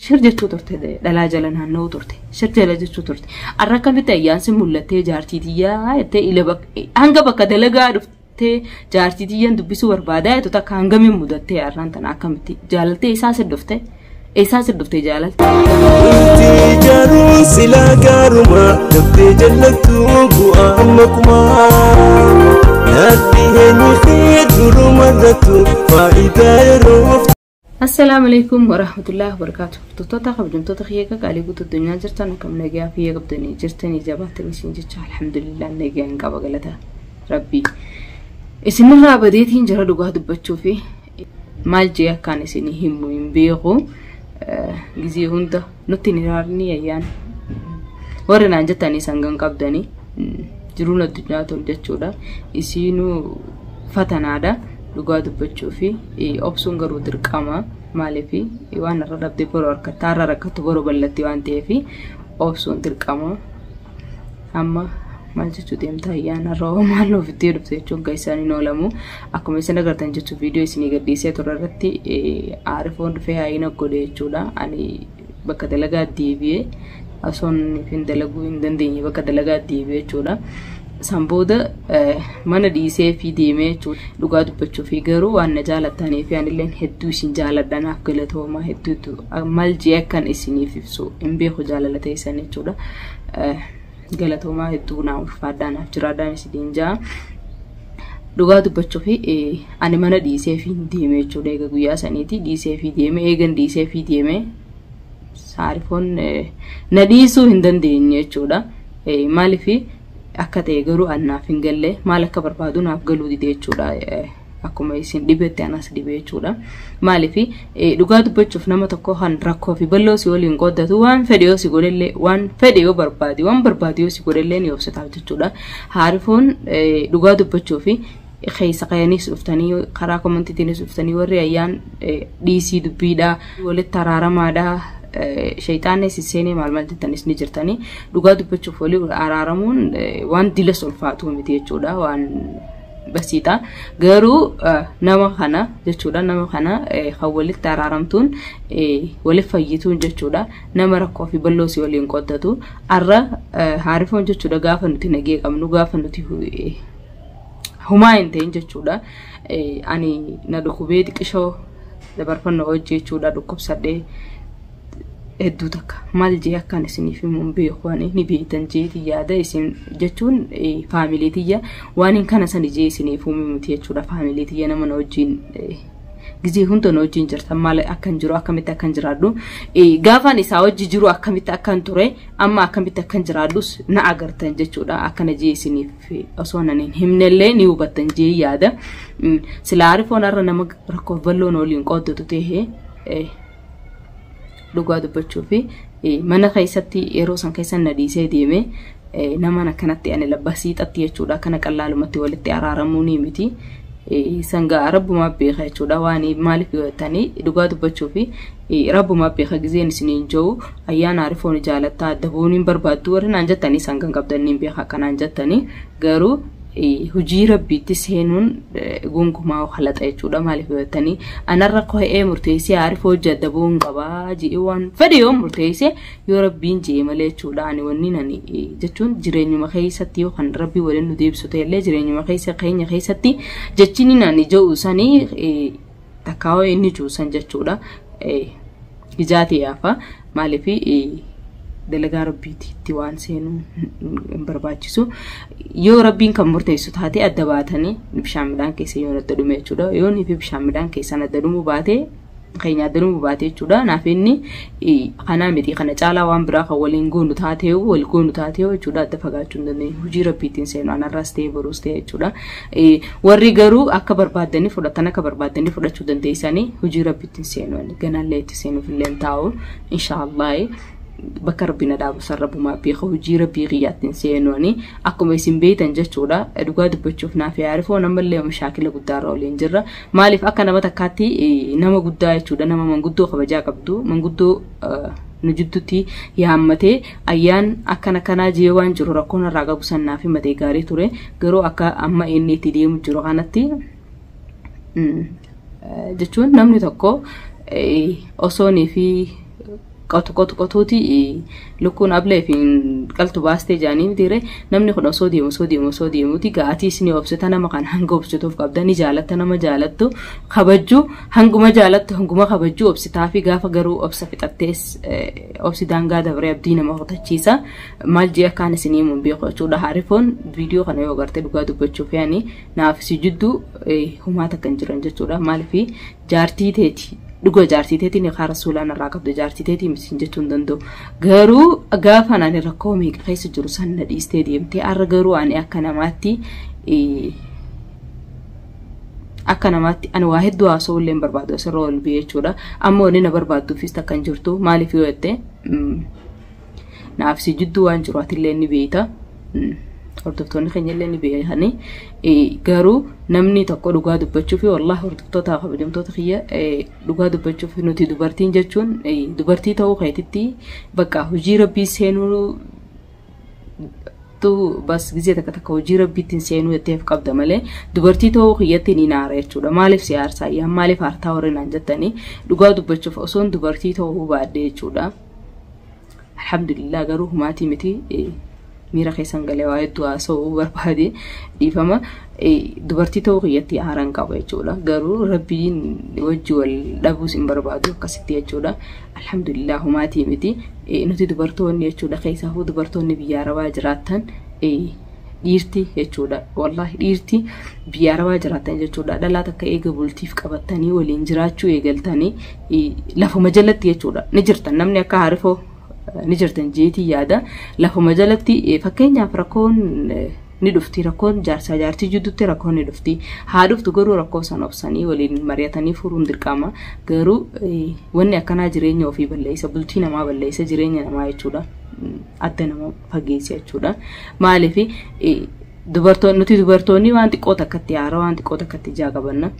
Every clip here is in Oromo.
Shir jechuu turte dhalaa jala naanna'uu turte. Shir jala jechuu turte. Arra akkamitti ayyaansi mul'attee jaartii tiyyaa jettee ila hanga bakka dalagaa dhuftee jaartii tiyyaan dubbisuu barbaadaa jettu takka hangamiin mudattee arraan tana akkamitti jaalaltee isaa si dhufte? Eessaa si dhuftee jaalalte? Wanti jaaruun silaa gaaruma dabdee jallattu bu'aa amma kumaa. Natti eenyu kee duruma irrattu faayidaa yeroof. Assalaamu alaikum warahmatullahi wabarakatuh. Hordoftoota kabajamtoota kiyya qaqaalii guutuu addunyaa jirtan akkam nagayaa fiyya qabdanii jirtanii jabaatanii isin jecha alhamdulillah nagayaan qaba galata rabbii. Isinirraa badeetiin jira dhugaa dubbachuu fi maal jee akkaan isin himu hin beeku. Gizee hunda nutti hin hiraarni ayyaan warri naan jettanii sangan qabdanii jiruun addunyaa tol jechuudha. Isiinuu fatanaadha. Dhugaa dubbachuu fi obsuun garuu dirqama. Maaliif waan irra dhabde boru harkattaa irra rakkattu boru ballatti waan ta'eef obsuun dirqama. Amma maal jechuu deemta ayyaana irra hoo maal ofitti dhufte jechuun kan isaan hin oolamu. Akkuma isin agartan jechuun viidiyoo isinii gadhiisee ture irratti aarifoon dhufee haayina godhe jechuudha. Ani bakka dalagaa deebi'ee osoon hin dalaguu hin dandeenye bakka dalagaa deebi'ee jechuudha. San booda mana dhiisee fi deemee jechuudha. Dhugaa dubbachuu fi garuu waan na jaalattanii fi anilleen hedduu isin jaaladha naaf galatoomaa hedduutu maal jee akkan isiniif ibsu hin beeku jaalala teessan jechuudha. Galatoomaa hedduu naa ulfaadhaa naaf jiraadhaan isiniin jaa. Dhugaa dubbachuu fi ani mana dhiisee fi deeme jechuudha. Eega guyyaa saniiti dhiisee fi deeme eegan dhiisee fi deeme saarifoon na dhiisuu hin dandeenye jechuudha. Maaliif akka ta'e garuu an naaf hin galle maal akka barbaadu naaf galuu dide jechuudha. Akkuma isin dhibetti anas dhibe jechuudha. Maaliif dhugaa dubbachuuf nama tokko kan rakkoo fi bal'oo si waliin qooddatu waan fedhe yoo si godhellee waan fedhe yoo barbaade waan barbaade yoo si godhellee ni obsitaaf jechuudha. Haarifoon dhugaa dubbachuu fi keessa qayanis dhuftanii karaa komantiitiinis dhuftanii warri ayyaan dhiisii dubbiidhaa walitti araaramaadhaa shayxaanni sisseenee maal maal jettanis ni jirtanii dhugaa dubbachuuf walii araaramuun waan dilas ulfaatu miti jechuudha waan basiidha. Garuu nama kana jechuudha nama kana kan walitti araaramtuun walitti fayyituun jechuudha nama rakkoo fi bal'oo si waliin qoddatu arra haarifoon jechuudha gaafa nuti nagee qabnu gaafa nuti humaa hin ta'in jechuudha. Ani na dhukkubee xiqishoo dabarfannoo hojii jechuudha dhukkubsadhee hedduu takka maal jee akkaan isiniif himuun beeku ani ni beektan jeeti yaada isin jechuun faamilii tiyya waan hin kana sani jee isiniif himuu miti jechuudha faamilii tiyya nama na wajjin gizee hunda na wajjin jirtan maal akkan jiru akkamitti akkan jiraadhu gaafaan isaa wajji jiru akkamitti akkan ture amma akkamitti akkan jiraadhus na agartan jechuudha akkana jee isiniif osoo nan hin himnellee ni hubattan jee yaada sila arifoon har'a nama rakkoof bal'oon waliin qooddatu ta'ee dhugaa dubbachuu fi mana keessatti yeroo san keessa na dhiisee deeme nama akkanatti ani labbasiixatti jechuudha akkana qallaalumatti walitti araaramuu ni miti. Sangaa rabbumaa beeka jechuudha waan maaliif jettanii dhugaa dubbachuu fi rabbumaa beeka gizeen isiniin jiru ayyaana arifoon jaalattaa adda bu'uun hin barbaaddu warri naan jettanii sangan qabdanii hin beeka akkanaan jettanii garuu hojii rabbiitti seenuun gonkumaa halaxa jechuudha maaliif jettanii anarra ko'ee murteessee arifoo hojii adda bu'uun qabaa ji'i waan fedhe yoo murteessee yoo rabbiin ji'e malee jechuudha ani wanni ani jechuun jireenyuma keessatti yoo kan rabbii waliin nu deebisu ta'ellee jireenyuma keessa keenya keessatti jechiin ani ji'u sanii takkaawoo inni ji'u san jechuudha ijaati yaafa maaliif dalagaa rabbiitti waan seenuu hin barbaachisu. Yoo rabbiin kan murteessu taate adda baatanii bishaan midhaan keessa yoo adda dhume jechuudha. Yoo nifi bishaan midhaan keessaan adda dhumuu baate keenya adda dhumuu baate jechuudha. Naaf inni kanaa miti kana caalaa waan biraa kan waliin goonu taatee wal goonu taatee jechuudha adda fagaachuu hin dandeenyu. Hojii rabbiitiin seenu anarraas ta'e boruus ta'e jechuudha. Warri garuu akka barbaaddanii fudhatan akka barbaaddanii fudhachuu dandeessanii hojii rabbiitiin seenu ganaallee itti seenuuf illee taa'u inshaallah. Bakka rabbi na dhaabu san rabbumaa beeka hojii rabbii qiyyaattiin seenuuni akkuma isin beektan jechuudha dhugaa dubbachuuf naaf yaarifoo namallee mashaakila guddaarra waliin jirra maaliif akka nama takkaatti nama guddaa jechuudha nama manguddoo kabajaa qabdu manguddoo nu jidduutti yaammatee ayyaan akkana kanaa jee waan jiru rakkoon irraa qabu san naaf himatee gaarii ture garuu akka amma inni itti deemu jiru kanatti jechuun namni tokko osoonii fi Qotu qotu qotuuti lukkuun ablee fi qaltu baastee jaanii mitiire. Namni kun osoo deemu osoo deemu osoo deemuuti ga'atii isin obsita. Nama kan hanga obsituuf qabda ni jaalatta, nama jaalattu kabajju, hanguma jaalattu hanguma kabajju obsitaa fi gaafa garuu obsa fixattees obsi daangaa dabaree abdii nama kutachiisa. Maal jee akkaan isinii himuun beeku jechuudha. Harifoon viidiyoo kana yoo agarte, dhugaa dubbachuuf yaani naaf si jidduu humaata kan jiran jechuudha. Maaliif jaartii teeti, dhuga jaartii teetiin karaa rasuulaan irraa qabdu jaartii teetii misiin jechuu hin danda'u. Garuu gaafa ani rakkoo meeqa keessa jiru san na dhiistee deemtee, har'a garuu ani akka namaatti ani waa hedduu haasa'uu illee hin barbaadu asirra ol biyya jechuudha. Amma wanni na barbaadduufis takka hin jirtu. Maaliif yoo jette, naaf si jidduu waan jiru atillee ni beekta. Hordoftoonni keenya illee ni beekani. Garuu namni tokko dhugaa dubbachuuf, wallahi hordoftoota kabajamtoota kiyya, dhugaa dubbachuuf nuti dubartiin jechuun dubartii ta'uu keetitti bakka hojii rabbii seenuu tu bas gizee takka takka hojii rabbiittiin seenuu jetteef qabda malee dubartii ta'uu kiyyatti ni naara jechuudha. Maaliif si aarsaa yaa maaliif aartaa warri naan jettanii, dhugaa dubbachuuf osoon dubartii ta'uu baadhee jechuudha. Alhamdulillah, garuu humaatii miti, miira keessan galee waa hedduu haasa'uu barbaade, dhiifama. Dubartii ta'uu kiyyatti aaran qaba jechuudha. Garuu rabbiin wajji wal dhabuus hin barbaadu akkasitti jechuudha. Alhamdulillah, humaatii miti. Nuti dubartoonni jechuudha, keessaafuu dubartoonni biyya arabaa jiraattan, dhiirti jechuudha. Wallahi dhiirti biyya arabaa jiraattan jechuudha. Dhalaa takka eega bultiif qabattanii waliin jiraachuu eegaltanii lafuma jalatti jechuudha. Ni jirtan, namni akka harifoo ni jirtan jeetii yaada. Lafuma jalatti fakkeenyaaf rakkoon ni dhufti, rakkoon jaarsaa jaartii jidduutti rakkoon ni dhufti, haa dhuftu, garuu rakkoo sana obsanii waliin mari'atanii furuun dirqama. Garuu wanni akkanaa jireenya ofii balleessa, bultii namaa balleessa, jireenya namaa jechuudha, adda nama fageessa jechuudha. Maaliif dubartoonni, nuti dubartoonni waan xiqqoo takkatti haara, waan xiqqoo takkatti ijaa qabanna.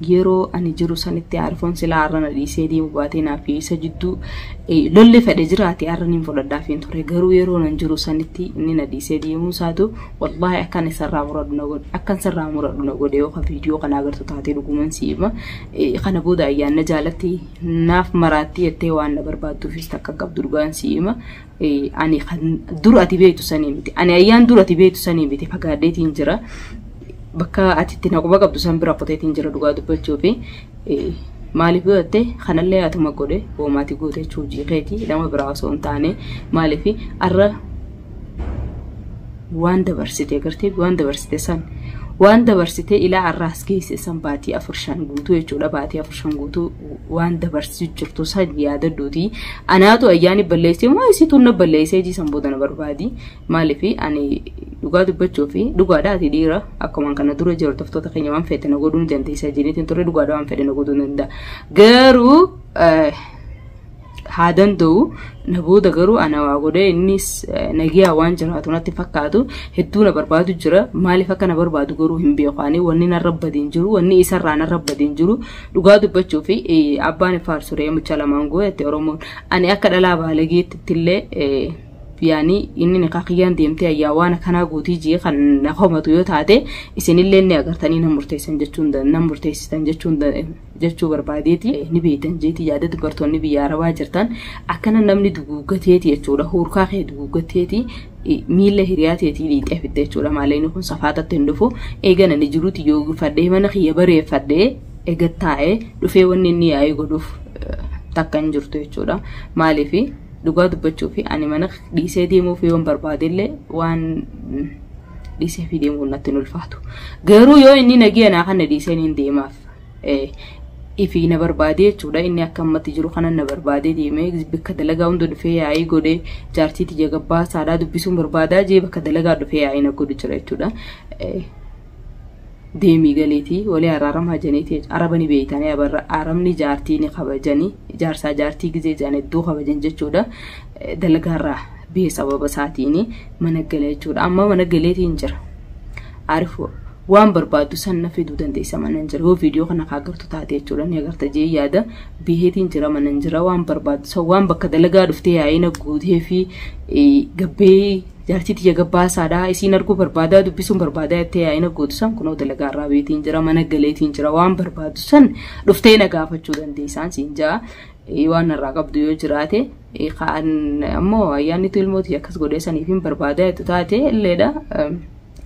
Yeroo ani jiru sanitti Arifoon silaa har'a na dhiisee deemu baatee naaf isa jidduu lolli fedhe jiraate har'a niin fudhadhaaf hin ture. Garuu yeroo nan jiru sanitti inni na dhiisee deemuu isaatu wallahi akkan isarraa muradhu na godhe, akkan isarraa muradhu na godhe. Yoo viidiyoo kana agartu taatee, dhuguman si hima, kana booda ayyaanna jaalatti naaf maraatti jettee waan na barbaadduufis takka qabdu. Dhugaan si hima, ani kan dur ati beektu sanii miti, ani ayyaan dur ati beektu sanii miti, fagaadheetiin jira. Bakka ati itti naquma qabdu san bira qoteetiin jira dhugaa dubbachuu fi. Maaliif yoo jette, kanallee atuma godhe hoomaati goote jechuu hojii keeti, nama biraa osoo hin taane. Maaliif har'a waan dabarsite agartee, waan dabarsite san, waan dabarsite ilaa har'aas geesse san, baatii 4 5 guutuu jechuudha, baatii 4 5 guutuu waan dabarsi jirtu san yaadadhuuti. Anaatu ayyaani balleessee moo isitu na balleessee jiisan booda na barbaadi. Maaliif ani dhugaa dubbachuu fi dhugaadha, ati dhiira akkuma kana dura jiru hordoftoota keenya waan fedhe na godhuu ni dandeessa jeniitiin ture. Dhugaadha, waan fedhe na godhuu ni danda'a, garuu haa danda'u na booda garuu ana waa godhee innis nagiyaa waan jiraatu natti fakkaatu. Hedduu na barbaadu jira, maaliif akka na barbaadu garuu hin beeku. Ani wanni narra badeen jiru, wanni isarraa narra badeen jiru. Dhugaa dubbachuu fi abbaan faarsuree mucha lamaan goote Oromoon, ani akka dhalaa baalageetti illee yaani inni niqaa kiyyaan deemtee ayyaa waan akkanaa gootii jee kan na komatu yoo taate, isinillee ni agartanii na murteessan jechuun na murteessitan jechuun jechuu barbaadeeti. Ni beektan jeeti yaada, dubartoonni biyya arabaa jirtan akkana namni duguuggateeti jechuudha, huurkaa kee duguuggateeti miila hiriyaa teetii dhiixee fidde jechuudha. Maallaqni kun safaatatti hin dhufu. Eegana ni jiruuti yoo fadhee mana kiyya bareeffadhee eega taa'ee dhufee wanni inni yaa'ee godhuuf takka hin jirtu jechuudha. Maaliif dhugaa dubbachuu fi ani mana dhiisee deemuuf yoon barbaadellee waan dhiisee fi deemuun natti hin ulfaatu. Garuu yoo inni nagiya naa kana dhiisee niin deemaaf. Ifii na barbaadee jechuudha. Inni akka ammatti jiru kana na barbaadee deemee bakka dalagaa hunda dhufee yaa'ii godhee, jaartii tiyya gabbaasaadhaa dubbisuun barbaadaa jee bakka dalagaa dhufee yaa'ii na godhu jira jechuudha. Deemii galeetii walii araaramaa janiiti. Araba ni beeytanii, arabni jaartii ni kabajanii, jaarsaa jaartii gizee jaan hedduu kabajan jechuudha. Dalagaarraa biyya sababa isaatiin mana galee jechuudha. Amma mana galeetiin jira. Arifu waan barbaaddu san na fiduu dandeessa, mana jira. Yoo viidiyoo kana agartu taate jechuudha, ni agarta jee yaada. Biheetiin jira, mana jira. Waan barbaaddu san, waan bakka dalagaa dhuftee yaa'ina guutee fi gabbee jaartii tiyya gabbaasaadha isiin arguu barbaadaa dubbisuun barbaadaa jettee yaa'ina gootu san, kunoo dalagaarraa beetiin jira, mana galeetiin jira. Waan barbaaddu san dhuftee na gaafachuu dandeessaan siin jaa. Waan irraa qabdu yoo jiraate kaan ammoo ayyaannitu ilmooti akkas godhee saniif hin barbaada jettu taate illeedha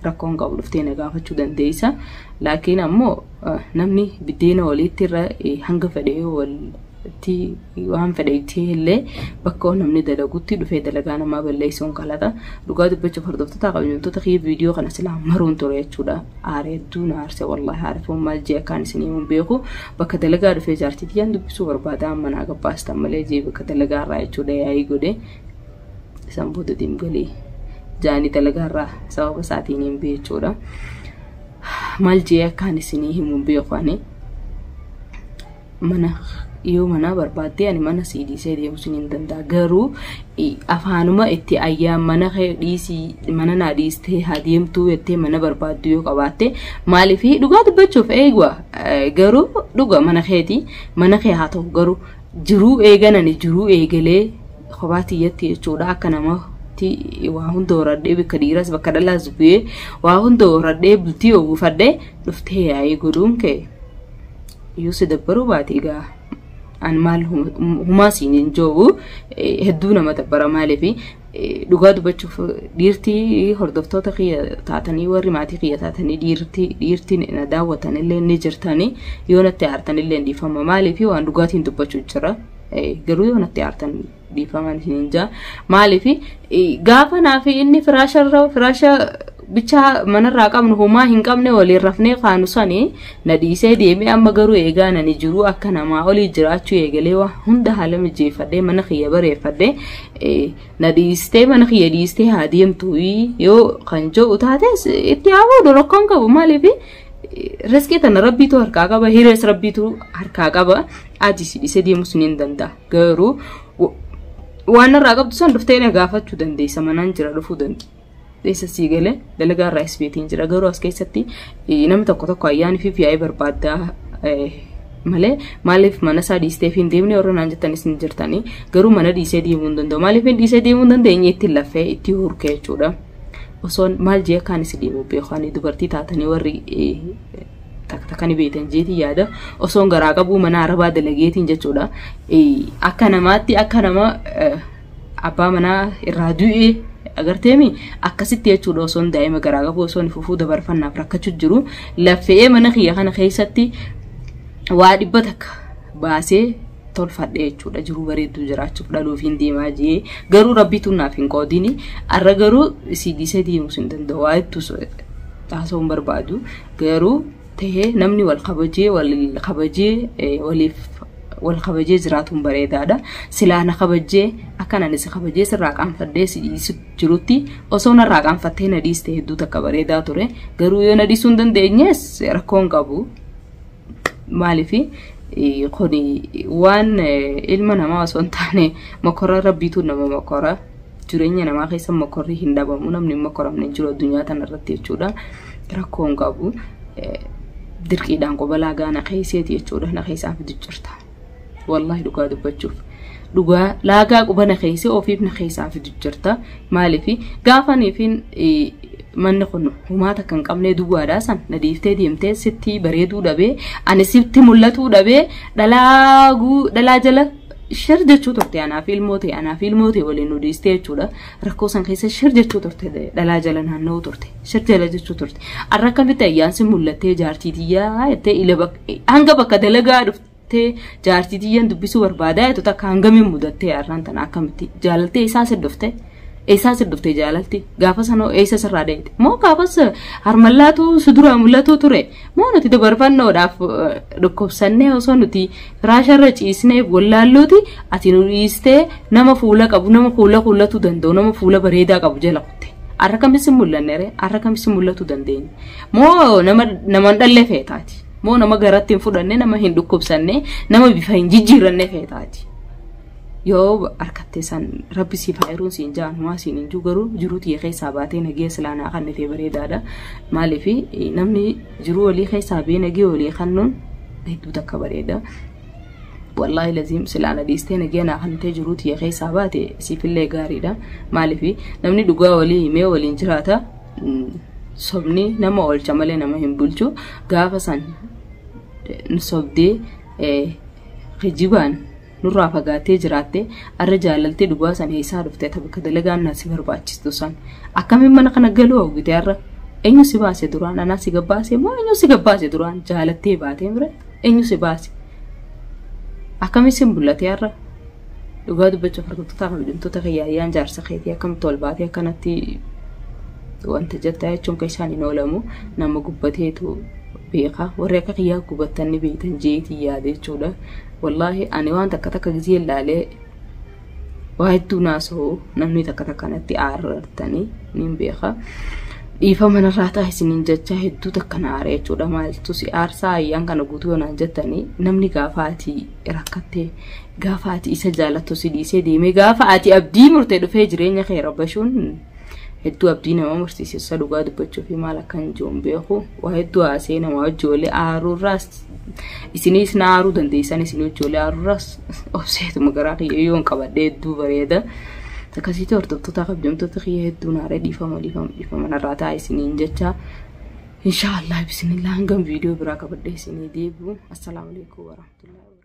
rakkoon qabu dhuftee na gaafachuu dandeessa. Laakiin ammoo namni biddeena waliitti irra hanga fedhe walitti waan fedhe itti illee bakka namni dalagutti dhufee dalagaa namaa balleessuun kalata. Dhugaa dubbachuuf hordoftoota kabajamtoota kiyya viidiyoo kana silaa maruun ture jechuudha. Aaree hedduu na aarse wallaahi aarifoon maal jee akkaan isinii hin beeku bakka dalagaa dhufee jaartii tiyyaan dubbisuu barbaada amma naa gabbaastan malee jee bakka dalagaa irraa jechuudha yaa'ii godhe isaan booda deemgalee jaanii dalagaa irraa sababa isaatiin hin beeku jechuudha. Maal jee akkaan isinii himu beeku ani mana yoo mana barbaaddee ani mana sii dhiisee deemuu sin hin danda'a garuu afaanuma itti ayyaan mana kee dhiisii mana naa dhiistee haa deemtuu jettee mana barbaaddu yoo qabaatte maaliif dhugaa dubbachuuf eegwa garuu dhuga mana keeti mana kee haa ta'u garuu jiruu eegan ani jiruu eegalee kophaa tiyyatti jechuudha akka nama waa hunda horadhee bakka dhiiras bakka dhalaas bu'ee waa hunda horadhee bultii obuufadhee dhuftee yaa'ii godhuun kee yoo si dabbaruu baate egaa an maal humaa siin hin jiru hedduu nama dabbara maaliif dhugaa dubbachuuf dhiirtii hordoftoota kiyya taatanii warri maatii kiyya taatanii dhiirtii na daawwatan illee ni jirtanii yoo natti aartan illee hin dhiifama maaliif waan dhugaatiin dubbachuu jira garuu yoo natti aartan dhiifaman hin jaa maaliif gaafa naaf inni firaasha bichaa manarraa qabnu homaa hin qabne waliin rafnee kaanu sani na dhiisee deemee amma garuu eegaa nani jiru akka namaa olii jiraachuu eegalee waa hunda haala mijeeffadhee mana kiyya bareeffadhee na dhiistee mana kiyya dhiistee haa deemtu yoo kan jedhu taates itti haa fuudhu rakkoon qabu maaliif riskii tana rabbiitu harkaa qaba hirees rabbiitu harkaa qaba ati si dhiisee deemus ni hin danda'a garuu waan irraa qabdu san dhuftee na gaafachuu dandeessa manaan jira dhufuu dandeessa. Eessa sii galee dalagaa irraa isbeetiin jira garuu as keessatti namni tokko tokko ayyaanii fi yaa'ii barbaaddaa malee maaliif mana isaa dhiistee fi hin deemne warra naan jettanis ni jirtanii garuu mana dhiisee deemuu hin danda'u maaliif hin dhiisee deemuu hin dandeenye ittiin laffee itti hurkee jechuudha. Osoo maal jee akkaan isi deemu beeku ani dubartii taatanii warri takkani beektan jeetii yaada osoon garaa qabuu mana arabaa dalageetiin jechuudha. Akka namaatti akka nama abbaa manaa irraa du'ee agarteemi akkasitti jechuudha osoon daa'ima garaa qabu osoon fufuu dabarfannaaf rakkachuu jiru laffee mana kiyya kana keessatti waa 100 baasee tolfadhe jechuudha jiruu bareedduu jiraachuuf dhaluuf hin deemaa jee garuu rabbiitu naaf hin qoodini arra garuu si dhiisee deemus hin danda'u waa ittus haasa'uu hin barbaadu garuu tahee namni wal kabajee waliif wal kabajee jiraatuun bareedaadha. Silaa na kabajee akkan ani si kabajee sirraa qaanfadhee si dhiisu jirutti osoo narraa qaanfattee na dhiiste hedduu takka bareedaa ture. Garuu yoo na dhiisuu hin dandeenyes rakkoo hin qabu. Maaliif kuni waan ilma namaa osoo hin taane mokora rabbiitu nama mokora. Jireenya namaa keessa mokorri hin dhabamu namni hin mokoramne hin jiru addunyaa kanarratti jechuudha. Rakkoo hin qabu. Dirqiidhaan qobalaa gaana keesseeti jechuudha na keessaa fidu jirta. Wallahi dhugaa dubbachuuf dhugaa laagaa quba na keessee ofiif na keessaa fidu jirta. Maaliif gaafaniifin manni kun humaata kan qabnee duwwaadhaa san na dhiiftee deemtee sitti bareeduu dhabee ani sitti mul'atuu dhabee dhalaa jala shir jechuu turte anaaf ilmoo ta'e waliin nu dhiistee jechuudha. Rakkoo san keessa shir jechuu turte dhalaa jala naanna'uu turte shir jala jechuu turte. Arra akkamitti ayyaansi mul'attee jaartii tiyyaa jettee hanga bakka dalagaa dhuftee jaartii tiyyaan dubbisuu barbaadaa jettu takka hangamiin mudattee arraan tana akkamitti jaalaltee isaa si dhufte eessaa si dhufte jaalalti gaafa sanoo eessa sirraa dheeyte moo gaafas harmallaatu si duraa mul'atu ture moo nuti dabarfannoodhaaf dhukkubsannee osoo nuti firaasharra ciisnee wallaalluuti ati nu dhiistee nama fuula qabu nama fuula kuullatu danda'u nama fuula bareedaa qabu jala kutte arra kamis hin mul'anne ree arra kamis hin mul'atu dandeenye moo nama hin dhalle feetaati moo nama garatti hin fudhanne nama hin dhukkubsanne nama bifa hin jijjiiranne feetaati. Yoo harkattee san rabbi siif haa hiruun siin jaan humaa siin hin jiru garuu jiruu tiyya keessaa baatee nagee silaanaa kannitee bareedaadha. Maaliif namni jiruu walii keessaa bee nagee walii kannuun hedduu takka bareeda. Wallaahi laziim silaana dhiistee nagee naa kannitee jiruu tiyya keessaa baate siifillee gaariidha. Maaliif namni dhugaa walii himee waliin jiraata. Sobni nama oolcha malee nama hin bulchu. Gaafa san sobdee kijibaan Nurraa fagaattee jiraattee arra jaalaltee dhugaa san eessaa dhufte ta bakka dalagaan na si barbaachistu san. Akkamiin mana kana galuu hawwite arra? Eenyu si baase duraan? Anaa si gabbaase moo eenyu si gabbaase duraan? Jaalattee baatee mire eenyu si baase? Akkamiin sin bullatee arra? Dhugaa dubbachuuf hordoftoota kabajamtoota kiyya ayyaan jaarsa keetii akkamitti ol baatee akkanatti wanta jettaa jechuun keessaan hin oolamu nama gubbateetu beeka warri akka kiyyaa gubattan ni beektan jeetii yaada jechuudha. Wallaahi ani waan takka takka gizee ilaalee waa hedduu naasa'u namni takka takka natti aarartanii ni beeka. Dhiifama narraa ta'a isiniin jecha hedduu takka na aare jechuudha. Maaltu si aarsaa ayyaan kana guutuu yoo naan jettanii namni gaafa ati rakkattee gaafa ati isa jaalattu si dhiisee deemee gaafa ati abdii murtee dhufee jireenya kee rabbashuun hedduu abdii nama mursiisessa dhugaa dubbachuu fi maal akka hin jiru beeku waa hedduu haasee nama wajjoolee aaruurraas isiniis na aaruu dandeessan isinii wajjoolee aaruurraas obseetuma garaa kiyya yoon qabadhee hedduu bareeda. Akkasitti hordoftoota kabajamtoota kiyya hedduu naaree dhiifama dhiifama dhiifama narraa ta'a isiniin jecha. Inshaallah bismillah hangam viidiyoo biraa qabadhee isinii deebi'u. Assalaamu alaikum warahmatullahi.